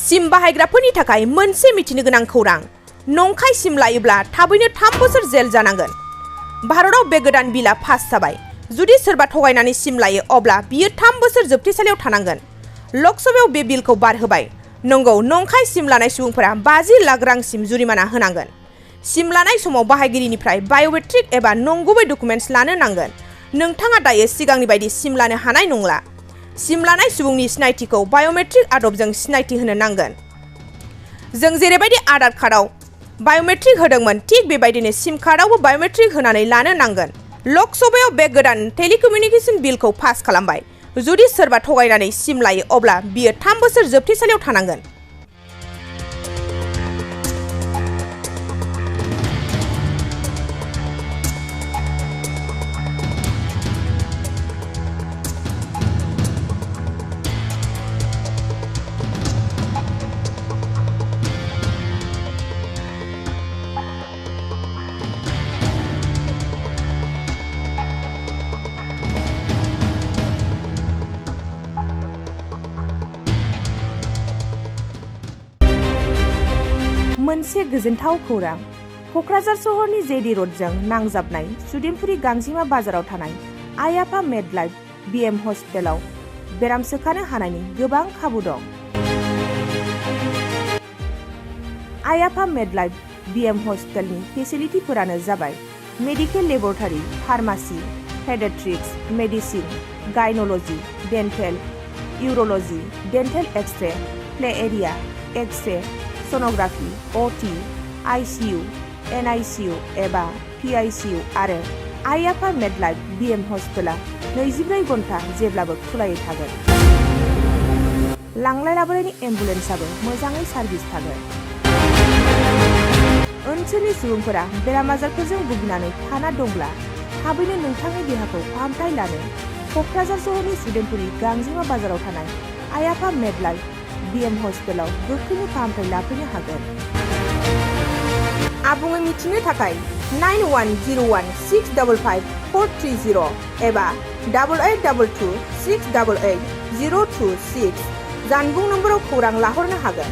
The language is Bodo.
सिम बाहायग्राफोरनि थाखाय मोनसे मिथिनो गोनां खौरां। नंखाय सिम लायोब्ला थाबैनो 3 बोसोर जेल जानांगोन। भारताव बे गोदान बिलआ पास जाबाय। जुदि सोरबा थगायनानै सिम लायो अब्ला बियो 3 बोसोर जोबथेसालियाव थानांगोन। लकसभायाव बे बिलखौ बारहोबाय। नंगौ, नंखाय सिम लानाय सुबुंफोरा 50 लाख रांसिम जुरिमाना होनांगोन। सिम लानाय समाव बाहायगिरिनिफ्राय बाय'मेट्रिक एबा नंगुबै डकुमेन्ट्स लानो नांगोन। नोंथाङा दायो सिगांनि बायदि सिम लानो हानाय नंला। सिम लानाय सुबुंनि सिनायथिखौ बाय'मेट्रिक आदबजों सिनायथि होनो नांगोन। जों जेरैबायदि आधार कार्डआव बाय'मेट्रिक होदोंमोन, थिग बेबायदिनो सिम कार्डआवबो बाय'मेट्रिक होनानै लानो नांगोन। लकसभायाव बे गोदान टेलिकमिउनिकेशन बिलखौ पास खालामबाय। जुदि सोरबा थगायनानै सिम लायो अब्ला बियो 3 बोसोर जोबथेसालियाव थानांगोन। मोनसे गोजोनथाव खौरां। क'क्राझार सहरनि जेडि र'डजों नांजाबनाय सुदेमपुरि गांजिमा बाजाराव थानाय आइ आफा मेडलाइफ बिएम हस्पिटालाव बेराम सोखानो हानायनि गोबां खाबु दं। आइ आफा मेडलाइफ बिएम हस्पिटालनि फेसिलिटिफोरानो जाबाय medical laboratory, pharmacy, paediatrics, medicine, gynaecology, dental, urology, dental x-ray, play area, x-ray, sonography, OT, ICU, NICU एबा पिआइसिइउ आरो आइ आफा मेडलाइफ बिएम हस्पिटाला 24 घन्टा जेब्लाबो खुलायै थागोन। लांलाय लाबोलायनि एम्बुलेन्सआबो मोजाङै सार्भिस थागोन। ओनसोलनि सुबुंफोरा बेराम आजारफोरजों भुगिनानै थाना दंब्ला थाबैनो नोंथांनि देहाखौ फाहामथाय लानो क'क्राझार सहरनि सुदेमपुरि गांजिमा बाजाराव थानाय आइ आफा मेडलाइफ बिएम हस्पिटालाव गोख्रैनो फाहामथाय लाफैनो हागोन। आबुङै मिथिनो थाखाय 9101655430 एबा 8822 688 026 जानबुं नम्बराव खौरां लाहरनो हागोन।